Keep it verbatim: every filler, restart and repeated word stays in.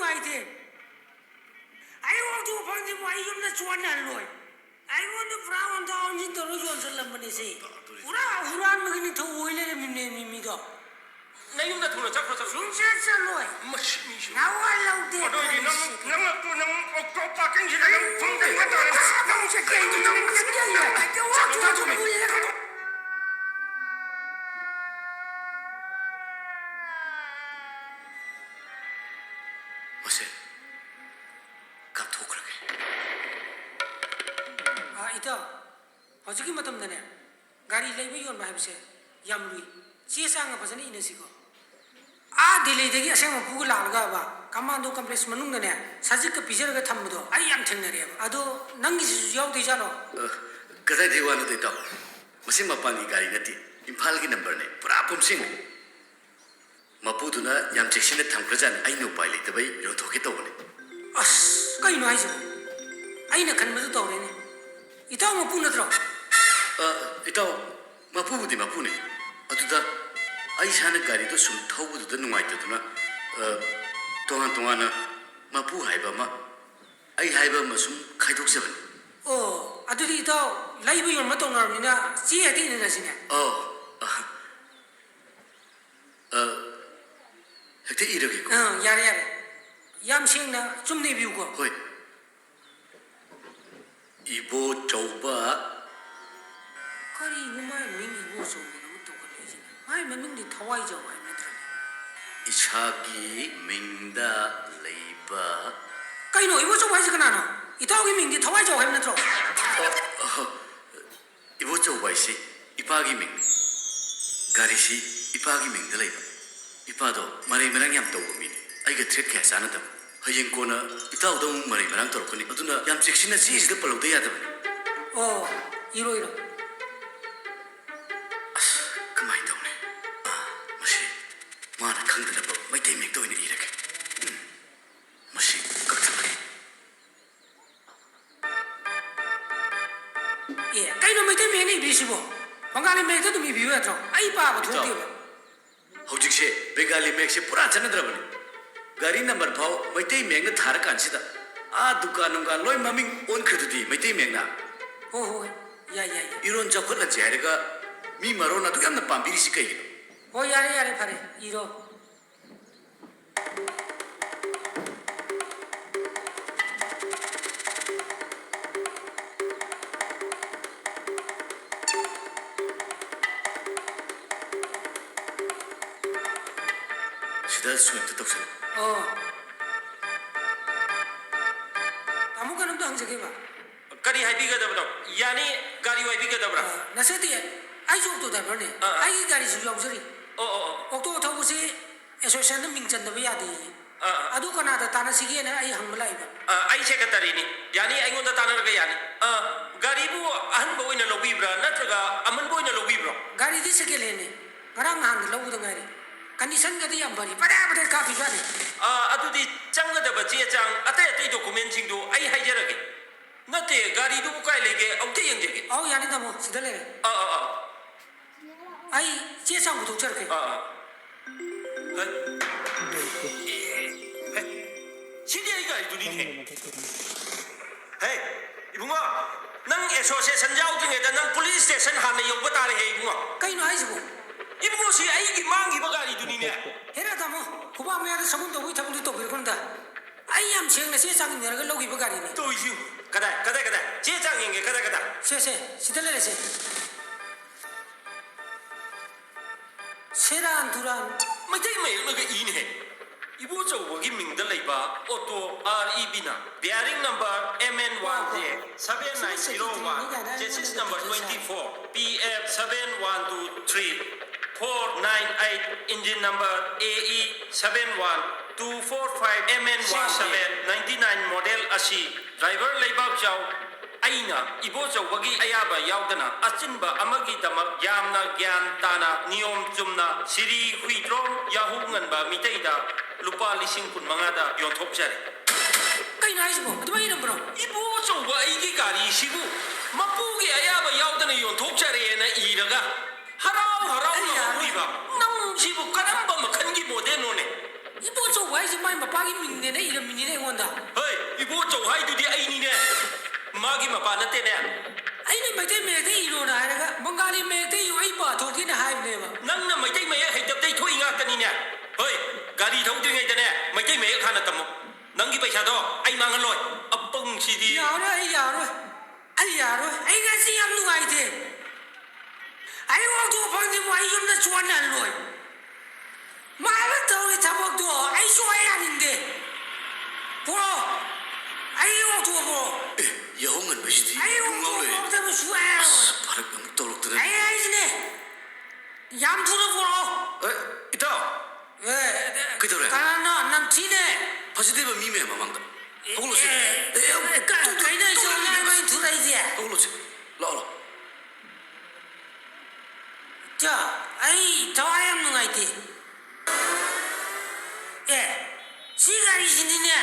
ꯅꯨꯡꯉꯥꯏꯇꯦ꯫ ꯑꯩ ꯑꯣꯛꯊꯣꯛ ꯐꯪꯗ꯭ꯔꯤꯕꯣ ꯑꯩ ꯌꯨꯝꯗ ꯆꯣꯟꯍꯜꯂꯣꯏ꯫ ꯑꯩꯉꯣꯟꯗ ꯄꯨꯔꯥ ꯑꯣꯟꯊꯣꯛ ꯑꯣꯟꯁꯤꯟ ꯇꯧꯔ ꯌꯣꯟꯁꯤꯜꯂꯝꯕꯅꯦ ꯁꯤ꯫ ꯄꯨꯔꯥ ꯍꯨꯔꯥꯟꯕꯒꯤ ꯅꯤꯡꯊꯧ ꯑꯣꯏ ꯂꯩꯔꯝꯃꯤꯅꯦ ꯃꯤ ꯃꯤꯗꯣ꯫ ꯅꯌꯨꯝꯗ ꯊꯨꯅ ꯆꯠꯈ꯭ꯔꯣ, ꯆꯠꯈ꯭ꯔꯣ꯫ ꯁꯨꯡꯆꯠ ꯆꯠꯂꯣꯏ꯫ ꯃꯁꯤ ꯃꯤꯁꯨ꯫ ꯅꯋꯥ ꯂꯧꯗꯦ ꯑꯗꯨ ꯑꯣꯏꯗꯤ ꯅꯪ, ꯀꯔꯤꯁꯤꯗꯤ꯫ ꯅꯪ, ꯅꯪ ꯑꯣꯛꯇꯣ ꯄꯥꯔꯀꯤꯡꯁꯤꯗ ꯅꯪ ꯐꯝꯖꯤꯟꯕ ꯇꯥꯔꯦ꯫ ꯅꯪ ꯆꯠꯀꯦ ꯍꯥꯏꯗꯤ ꯅꯪ ꯆꯠꯀꯦ ꯍꯥꯏꯗꯤ ꯅꯪ ꯆꯠꯂꯣ, ꯆꯠꯂꯣ꯫ ꯃꯁꯦ, ꯀꯥꯞꯊꯣꯛꯈ꯭ꯔꯒꯦ꯫ ꯑꯥ, ꯏꯇꯥꯎ, ꯍꯧꯖꯤꯛꯀꯤ ꯃꯇꯝꯗꯅꯦ, ꯒꯥꯔꯤ ꯂꯩꯕ ꯌꯣꯟꯕ ꯍꯥꯏꯕꯁꯦ ꯌꯥꯝ ꯂꯨꯏ꯫ ꯆꯦ ꯆꯥꯡꯒ ꯐꯖꯅ ꯏꯅꯁꯤꯀꯣ꯫ ꯑꯥ ꯗꯤꯜꯂꯤꯗꯒꯤ ꯑꯁꯦꯡꯕ ꯃꯄꯨꯒ ꯂꯥꯛꯂꯒꯕ ꯀꯃꯥꯟꯗꯣ ꯀꯝꯄ꯭ꯂꯦꯛꯁ ꯃꯅꯨꯡꯗꯅꯦ ꯁꯖꯤꯛꯀ ꯄꯤꯖꯔꯒ ꯊꯝꯕꯗꯣ ꯑꯩ ꯌꯥꯝ ꯊꯦꯡꯅꯔꯦꯕ꯫ ꯑꯗꯣ ꯅꯪꯒꯤꯁꯤꯁꯨ ꯌꯥꯎꯗꯣꯏꯖꯥꯠꯂꯣ? ꯑ, ꯀꯗꯥꯏꯗꯒꯤ ꯋꯥꯅꯣꯗ ꯏꯇꯥꯎ? ꯃꯁꯤ ꯃꯄꯥꯟꯒꯤ ꯒꯥꯔꯤ ꯅꯠꯇꯦ, ꯏꯝꯐꯥꯜꯒꯤ ꯅꯝꯕꯔꯅꯦ, ꯄꯨꯔꯥ ꯄꯨꯝꯁꯤꯡꯅꯤ꯫ ꯃꯄꯨꯗꯨꯅ ꯌꯥꯝ ꯆꯦꯛꯁꯤꯟꯅ ꯊꯝꯈ꯭ꯔꯖꯥꯠꯅꯤ, ꯑꯩꯅ ꯎꯄꯥꯏ ꯂꯩꯇꯕꯩ ꯌꯣꯟꯊꯣꯛꯀꯦ ꯇꯧꯕꯅꯤ꯫ ꯑꯁ, ꯀꯩꯅꯣ ꯍꯥꯏꯁꯤꯕꯣ? ꯑꯩꯅ ꯈꯟꯕꯗꯨ ꯇꯧꯔꯦꯅꯦ꯫ ꯏꯇꯥꯎ ꯃꯄꯨ ꯅꯠꯇ꯭ꯔꯣ? ꯑ, ꯏꯇꯥꯎ, ꯃꯄꯨꯕꯨꯗꯤ ꯃꯄꯨꯅꯤ꯫ ꯑꯗꯨꯗ ꯑꯩ ꯏꯁꯥꯅ ꯒꯥꯔꯤꯗꯣ ꯁꯨꯝ ꯊꯧꯕꯗꯨꯗ ꯅꯨꯡꯉꯥꯏꯇꯗꯨꯅ, ꯑ, ꯇꯣꯉꯥꯟ ꯇꯣꯉꯥꯟꯅ ꯃꯄꯨ ꯍꯥꯏꯕ ꯑꯃ, ꯑꯩ ꯍꯥꯏꯕ ꯑꯃ ꯁꯨꯝ ꯈꯥꯏꯗꯣꯛꯆꯕꯅꯤ꯫ ꯑꯣ, ꯑꯗꯨꯗꯤ ꯏꯇꯥꯎ, ꯂꯩꯕ ꯌꯣꯟꯕ ꯇꯧꯅꯔꯕꯅꯤꯅ ꯆꯦ ꯍꯦꯛꯇ ꯏꯅꯔꯁꯤꯅꯦ꯫ ꯑꯣ, ꯑ, ꯑ, ꯍꯦꯛꯇ ꯏꯔꯒꯦꯀꯣ꯫ ꯑꯥ, ꯌꯥꯔꯦ, ꯌꯥꯔꯦ꯫ ꯌꯥꯝ ꯁꯦꯡꯅ ꯆꯨꯝꯅ ꯏꯕꯤꯌꯨꯀꯣ꯫ ꯍꯣꯏ꯫ ꯏꯕꯣꯆꯧꯕ꯫ ꯀꯔꯤꯅꯣ ꯃꯥꯏ ꯃꯤꯡ ꯏꯕꯣꯆꯧꯕꯅ ꯑꯃꯨꯛ ꯇꯧꯈꯠꯂꯛꯏꯁꯤꯅ? ꯃꯥꯏ ꯃꯃꯤꯡꯗꯤ ꯊꯋꯥꯏꯖꯥꯎ ꯍꯥꯏꯕ ꯅꯠꯇ꯭ꯔꯅꯦ? ꯏꯁꯥꯒꯤ ꯃꯤꯡꯗ ꯂꯩꯕ꯫ ꯀꯩꯅꯣ, ꯏꯕꯣꯆꯧꯕ ꯍꯥꯏꯁꯦ ꯀꯅꯥꯅꯣ? ꯏꯇꯥꯎꯒꯤ ꯃꯤꯡꯗꯤ ꯊꯋꯥꯏꯖꯥꯎ ꯍꯥꯏꯕ ꯅꯠꯇ꯭ꯔꯣ? ꯑ, ꯑ, ꯏꯕꯣꯆꯧꯕ ꯍꯥꯏꯁꯤ ꯏꯄꯥꯒꯤ ꯃꯤꯡꯅꯤ꯫ ꯒꯥꯔꯤꯁꯤ ꯏꯄꯥꯒꯤ ꯃꯤꯡꯗ ꯂꯩꯕ꯫ ꯏꯄꯥꯗꯣ ꯃꯔꯩ ꯃꯔꯥꯡ ꯌꯥꯝ ꯇꯧꯕ ꯃꯤꯅꯤ꯫ ꯑꯩꯒ ꯇ꯭ꯔꯤꯠ ꯀꯌꯥ ꯆꯥꯟꯅꯗꯕ꯫ ꯍꯌꯦꯡ ꯀꯣꯟꯅ ꯏꯇꯥꯎꯗ ꯑꯃꯨꯛ ꯃꯔꯩ ꯃꯔꯥꯡ ꯇꯧꯔꯛꯀꯅꯤ꯫ ꯑꯗꯨꯅ ꯌꯥꯝ ꯆꯦꯛꯁꯤꯟꯅ ꯆꯦꯁꯤꯗ ꯄꯜꯍꯧꯗ ꯌꯥꯗꯕꯅꯤ꯫ ꯑꯣ, ꯏꯔꯣ, ꯏꯔꯣ꯫ ꯑꯁ, ꯀꯃꯥꯏꯅ ꯇꯧꯅꯤ? ꯑꯥ, ꯃꯁꯤ ꯃꯥꯅ ꯈꯪꯗꯅꯕ ꯃꯩꯇꯩ ꯃꯌꯦꯛꯇ ꯑꯣꯏꯅ ꯏꯔꯒꯦ꯫ ꯎꯝ, ꯃꯁꯤ ꯀꯛꯊꯠꯂꯒꯦ꯫ ꯑꯦ, ꯀꯩꯅꯣ ꯃꯩꯇꯩ ꯃꯌꯦꯛꯅ ꯏꯕꯤꯔꯤꯁꯤꯕꯣ? ꯕꯪꯒꯥꯂꯤ ꯃꯌꯦꯛꯇ ꯑꯗꯨꯝ ꯏꯕꯤꯌꯨ ꯌꯥꯗ꯭ꯔꯣ? ꯑꯩ ꯄꯥꯕ ꯏꯇꯥꯎ, ꯊꯣꯛꯇꯦꯕ꯫ ꯍꯧꯖꯤꯛꯁꯦ ꯕꯦꯡꯒꯥꯂꯤ ꯃꯌꯦꯛꯁꯦ ꯄꯨꯔꯥ ꯆꯠꯅꯗ꯭ꯔꯕꯅꯤ꯫ ꯒꯥꯔꯤ ꯅꯝꯕꯔ ꯐꯥꯎ ꯃꯩꯇꯩ ꯃꯌꯦꯛꯅ ꯊꯥꯔꯀꯥꯟꯁꯤꯗ, ꯑꯥ ꯗꯨꯀꯥꯟ ꯅꯨꯡꯒꯥꯟ ꯂꯣꯏ ꯃꯃꯤꯡ ꯑꯣꯟꯈ꯭ꯔꯗꯨꯗꯤ ꯃꯩꯇꯩ ꯃꯌꯦꯛꯅ꯫ ꯍꯣꯏ, ꯍꯣꯏ, ꯌꯥꯏ, ꯌꯥꯏ, ꯌꯥꯏ꯫ ꯏꯔꯣꯟ ꯆꯥꯎꯈꯠꯍꯟꯁꯦ ꯍꯥꯏꯔꯒ ꯃꯤ ꯃꯔꯣꯟ ꯑꯗꯨꯛ ꯌꯥꯝꯅ ꯄꯥꯝꯕꯤꯔꯤꯁꯤ ꯀꯩꯒꯤꯅꯣ? ꯍꯣꯏ, ꯌꯥꯔꯦ, ꯌꯥꯔꯦ, ꯐꯔꯦ, ꯏꯔꯣ꯫ ꯁꯤꯗ ꯁꯣꯏ ꯑꯝꯇ ꯇꯧꯁꯜꯂꯨ꯫ ꯑꯣ꯫ ꯇꯥꯃꯣ, ꯀꯩꯅꯣꯝꯇ ꯍꯪꯖꯒꯦꯕ꯫ ꯀꯔꯤ ꯍꯥꯏꯕꯤꯒꯗꯕꯅꯣ? ꯌꯥꯅꯤ, ꯒꯥꯔꯤ ꯋꯥꯏꯕꯤꯒꯗꯕ꯭ꯔꯥ? ꯑ, ꯅꯠꯆꯗꯦ, ꯑꯩꯁꯨ ꯑꯣꯇꯣ ꯗ꯭ꯔꯥꯏꯚꯔꯅꯦ꯫ ꯑ, ꯑ꯫ ꯑꯩꯒꯤ ꯒꯥꯔꯤꯁꯨ ꯌꯥꯎꯖꯔꯤ꯫ ꯑꯣ, ꯑꯣ, ꯑꯣ꯫ ꯑꯣꯇꯣ ꯊꯧꯕꯁꯤ ꯑꯦꯁꯣꯁꯤꯌꯦꯁꯟꯗ ꯃꯤꯡ ꯆꯟꯗꯕ ꯌꯥꯗꯦꯌꯦ꯫ ꯑ, ꯑ꯫ ꯑꯗꯨ ꯀꯅꯥꯗ ꯇꯥꯟꯅꯁꯤꯒꯦꯅ ꯑꯩ ꯍꯪꯕ ꯂꯥꯛꯏꯕ꯫ ꯑ, ꯑꯩ ꯁꯦꯀ꯭ꯔꯦꯇꯔꯤꯅꯤ꯫ ꯌꯥꯅꯤ, ꯑꯩꯉꯣꯟꯗ ꯇꯥꯟꯅꯔꯒ ꯌꯥꯅꯤ꯫ ꯑ, ꯒꯥꯔꯤꯕꯨ ꯑꯍꯟꯕ ꯑꯣꯏꯅ ꯂꯧꯕꯤꯕ꯭ꯔꯥ ꯅꯠꯇ꯭ꯔꯒ ꯑꯃꯟꯕ ꯑꯣꯏꯅ ꯂꯧꯕꯤꯕ꯭ꯔꯣ? ꯒꯥꯔꯤꯗꯤ ꯁꯦꯀꯦꯟ ꯍꯦꯟꯅꯤ꯫ ꯉꯔꯥꯡ ꯅꯍꯥꯟꯗ ꯂꯧꯕꯗ ꯉꯥꯏꯔꯤ꯫ ꯀꯟꯗꯤꯁꯟꯒꯗꯤ ꯌꯥꯝ ꯐꯔꯤ꯫ ꯕꯗꯦ ꯕꯗꯦ ꯀꯥꯞꯄꯤꯖꯥꯠꯅꯤ꯫ ꯑ, ꯑꯗꯨꯗꯤ ꯆꯪꯒꯗꯕ ꯆꯦ ꯆꯥꯡ, ꯑꯇꯩ ꯑꯇꯩ ꯗꯣꯀꯨꯃꯦꯟꯁꯤꯡꯗꯨ ꯑꯩ ꯍꯥꯏꯖꯔꯒꯦ꯫ ꯅꯠꯇꯦ, ꯒꯥꯔꯤꯗꯨꯕꯨ ꯀꯥꯏ ꯂꯩꯒꯦ? ꯑꯝꯇ ꯌꯦꯡꯖꯒꯦ꯫ ꯑꯧ, ꯌꯥꯅꯤ ꯇꯥꯃꯣ, ꯁꯤꯗ ꯂꯩꯔꯦ꯫ ꯑꯥ, ꯑꯥ, ꯑꯥ꯫ ꯑꯩ ꯆꯦ ꯆꯥꯡ ꯄꯨꯊꯣꯛꯆꯔꯛꯀꯦ꯫ ꯑꯥ, ꯑꯥ꯫ ꯍꯩ꯫ ꯍꯩ꯫ ꯁꯤꯗꯤ ꯑꯩ ꯒꯥꯔꯤꯗꯨꯅꯤꯅꯦ꯫ ꯍꯦ, ꯏꯕꯨꯡꯉꯣ, ꯅꯪ ꯑꯦꯁꯣꯁꯤꯌꯦꯁꯟ ꯌꯥꯎꯗ꯭ꯔꯤꯉꯩꯗ ꯅꯪ ꯄꯨꯂꯤꯁ ꯁ꯭ꯇꯦꯁꯟ ꯍꯥꯟꯅ ꯌꯧꯕ ꯇꯥꯔꯦꯍꯦ, ꯏꯕꯨꯡꯉꯣ꯫ ꯀꯩꯅꯣ ꯍꯥꯏꯁꯤꯕꯣ? ꯏꯕꯨꯡꯉꯣ, ꯁꯤ ꯑꯩꯒꯤ ꯃꯥꯡꯈꯤꯕ ꯒꯥꯔꯤꯗꯨꯅꯤꯅꯦ꯫ ꯍꯦꯔꯥ ꯇꯥꯃꯣ, ꯈꯨꯕꯥꯛ ꯃꯌꯥꯗ ꯁꯒꯨꯟ ꯇꯧꯕꯒꯤ ꯊꯕꯛꯇꯨ ꯇꯧꯕꯤꯔꯛꯀꯅꯨꯗ꯫ ꯑꯩ ꯌꯥꯝ ꯁꯦꯡꯅ ꯆꯦ ꯆꯥꯡ ꯏꯟꯅꯔꯒ ꯂꯧꯈꯤꯕ ꯒꯥꯔꯤꯅꯤ꯫ ꯇꯧꯔꯤꯁꯤ ꯌꯦꯡꯉꯨ꯫ ꯀꯗꯥꯏ, ꯀꯗꯥꯏ, ꯀꯗꯥꯏ? ꯆꯦ ꯆꯥꯡ ꯌꯦꯡꯒꯦ, ꯀꯗꯥꯏ, ꯀꯗꯥꯏ? ꯁꯦ, ꯁꯦ, ꯁꯤꯗ ꯂꯩꯔꯦ, ꯁꯦ꯫ ꯁꯦꯔꯥꯟ ꯇꯨꯔꯥꯟ꯫ ꯃꯩꯇꯩ ꯃꯌꯦꯛꯅꯒ ꯏꯅꯦꯍꯦ꯫ ꯏꯕꯣꯆꯧꯕꯒꯤ ꯃꯤꯡꯗ ꯂꯩꯕ ꯑꯣꯇꯣ ꯑꯥꯔ ꯏ ꯕꯤꯅ bearing number M N one J seven nine zero one, chassis number twenty four, P F seven one two three four nine eight, engine number A E seven one two four five M N one seven ninety nine model ꯑꯁꯤ driver ꯂꯩꯕꯥꯛꯆꯥꯎ ꯑꯩꯅ ꯏꯕꯣꯆꯧꯕꯒꯤ ꯑꯌꯥꯕ ꯌꯥꯎꯗꯅ ꯑꯆꯤꯟꯕ ꯑꯃꯒꯤꯗꯃꯛ ꯌꯥꯝꯅ ꯒ꯭ꯌꯥꯟ ꯇꯥꯅ, ꯅꯤꯌꯣꯝ ꯆꯨꯝꯅ, ꯁꯤꯔꯤ ꯍꯨꯏꯗ꯭ꯔꯣꯝ ꯌꯥꯍꯧ ꯉꯟꯕ ꯃꯤꯇꯩꯗ ꯂꯨꯄꯥ ꯂꯤꯁꯤꯡ ꯀꯨꯟ ꯃꯉꯥꯗ ꯌꯣꯟꯊꯣꯛꯆꯔꯦ꯫ ꯀꯩꯅꯣ ꯍꯥꯏꯁꯤꯕꯣ? ꯑꯗꯨꯃꯥꯏ ꯏꯔꯝꯕ꯭ꯔꯣ? ꯏꯕꯣꯆꯧꯕ ꯑꯩꯒꯤ ꯒꯥꯔꯤꯁꯤꯕꯨ ꯃꯄꯨꯒꯤ ꯑꯌꯥꯕ ꯌꯥꯎꯗꯅ ꯌꯣꯟꯊꯣꯛꯆꯔꯦꯅ ꯏꯔꯒ ꯍꯔꯥꯎ ꯍꯔꯥꯎꯅ ꯑꯩ ꯌꯥꯔꯣꯏ꯫ ꯍꯧꯔꯤꯕ ꯅꯪꯁꯤꯕꯨ ꯀꯔꯝꯕ ꯃꯈꯜꯒꯤ ꯃꯣꯗꯦꯜꯅꯣꯅꯦ? ꯏꯕꯣꯆꯧ ꯍꯥꯏꯁꯦ ꯃꯥꯏ ꯃꯄꯥꯒꯤ ꯃꯤꯡꯅꯦꯅ ꯏꯔꯝꯃꯤꯅꯤꯅꯦ ꯑꯩꯉꯣꯟꯗ꯫ ꯍꯣꯏ, ꯏꯕꯣꯆꯧ ꯍꯥꯏꯗꯨꯗꯤ ꯑꯩꯅꯤꯅꯦ, ꯃꯥꯒꯤ ꯃꯄꯥ ꯅꯠꯇꯦꯅꯦ꯫ ꯑꯩꯅ ꯃꯩꯇꯩ ꯃꯌꯦꯛꯇ ꯏꯔꯣꯅ ꯍꯥꯏꯔꯒ ꯕꯪꯒꯥꯂꯤ ꯃꯌꯦꯛꯇ ꯏꯌꯨ, ꯑꯩ ꯄꯥꯊꯣꯛꯀꯦꯅ ꯍꯥꯏꯕꯅꯦꯕ꯫ ꯅꯪꯅ ꯃꯩꯇꯩ ꯃꯌꯦꯛ ꯍꯩꯇꯕꯗꯩ ꯊꯣꯛꯏ ꯉꯥꯛꯇꯅꯤꯅꯦ꯫ ꯍꯣꯏ, ꯒꯥꯔꯤ ꯊꯧꯗ꯭ꯔꯤꯉꯩꯗꯅꯦ ꯃꯩꯇꯩ ꯃꯌꯦꯛ ꯍꯥꯟꯅ ꯇꯝꯃꯨ꯫ ꯅꯪꯒꯤ ꯄꯩꯁꯥꯗꯣ ꯑꯩ ꯃꯥꯡꯍꯜꯂꯣꯏ꯫ ꯑꯄꯪꯁꯤꯗꯤ꯫ ꯌꯥꯔꯣꯏ, ꯑꯩ ꯌꯥꯔꯣꯏ꯫ ꯑꯩ ꯌꯥꯔꯣꯏ꯫ ꯑꯩ ꯉꯁꯤ ꯌꯥꯝ ꯅꯨꯡꯉꯥꯏꯇꯦ꯫ ꯑꯩ ꯑꯣꯛꯇꯣ ꯐꯪꯗ꯭ꯔꯤꯕꯣ ꯑꯩ ꯌꯨꯝꯗ ꯆꯣꯟꯍꯜꯂꯣꯏ꯫ ꯃꯥꯅ ꯇꯧꯔꯤ ꯊꯕꯛꯇꯣ ꯑꯩ ꯁꯨꯡꯌꯥ ꯌꯥꯅꯤꯡꯗꯦ꯫ ꯄꯨꯔꯛꯑꯣ꯫ ꯑꯩ ꯑꯣꯛꯇꯣ ꯄꯨꯔꯛꯑꯣ꯫ ꯑꯦ, ꯌꯥꯍꯧ ꯉꯟꯕꯁꯤꯗꯤ ꯑꯩ ꯌꯨꯝ ꯑꯣꯛꯇꯣ ꯉꯥꯎ ꯂꯩꯔꯦ꯫ ꯄꯨꯔꯛꯇꯕ ꯁꯨꯡꯌꯥ ꯌꯥꯔꯣꯏ꯫ ꯑꯁ, ꯐꯔꯛ ꯑꯃꯨꯛ ꯇꯧꯔꯛꯇꯅ꯫ ꯑꯩ ꯍꯥꯏꯁꯤꯅꯦ꯫ ꯌꯥꯝ ꯊꯨꯅ ꯄꯨꯔꯛꯑꯣ꯫ ꯑꯦ, ꯏꯇꯥꯎ꯫ ꯑꯦ, ꯀꯩꯗꯧꯔꯦ? ꯀꯅꯥꯅꯣ? ꯅꯝꯊꯤꯅꯦ꯫ ꯐꯖꯗꯦꯕ ꯃꯤ ꯃꯌꯥꯝ ꯃꯃꯥꯡꯗ꯫ ꯍꯧꯒꯠꯂꯣꯁꯦ꯫ ꯑꯦ, ꯑꯦ, ꯑꯦ, ꯀ-, ꯀꯩꯅꯣ ꯑꯩꯁꯦ ꯇꯨꯝꯃꯤꯅꯦ꯫ ꯑꯣꯟꯂꯥꯏꯟ ꯑꯣꯏꯅ ꯊꯨꯔꯛꯏꯁꯦ? ꯍꯧꯒꯠꯂꯣꯁꯦ꯫ ꯂꯥꯛꯑꯣ, ꯂꯥꯛꯑꯣ꯫ ꯆꯥ, ꯑꯩ ꯊꯋꯥꯏ ꯌꯥꯝ ꯅꯨꯡꯉꯥꯏꯇꯦ꯫ ꯑꯦ, ꯁꯤ ꯒꯥꯔꯤꯁꯤꯅꯤꯅꯦ꯫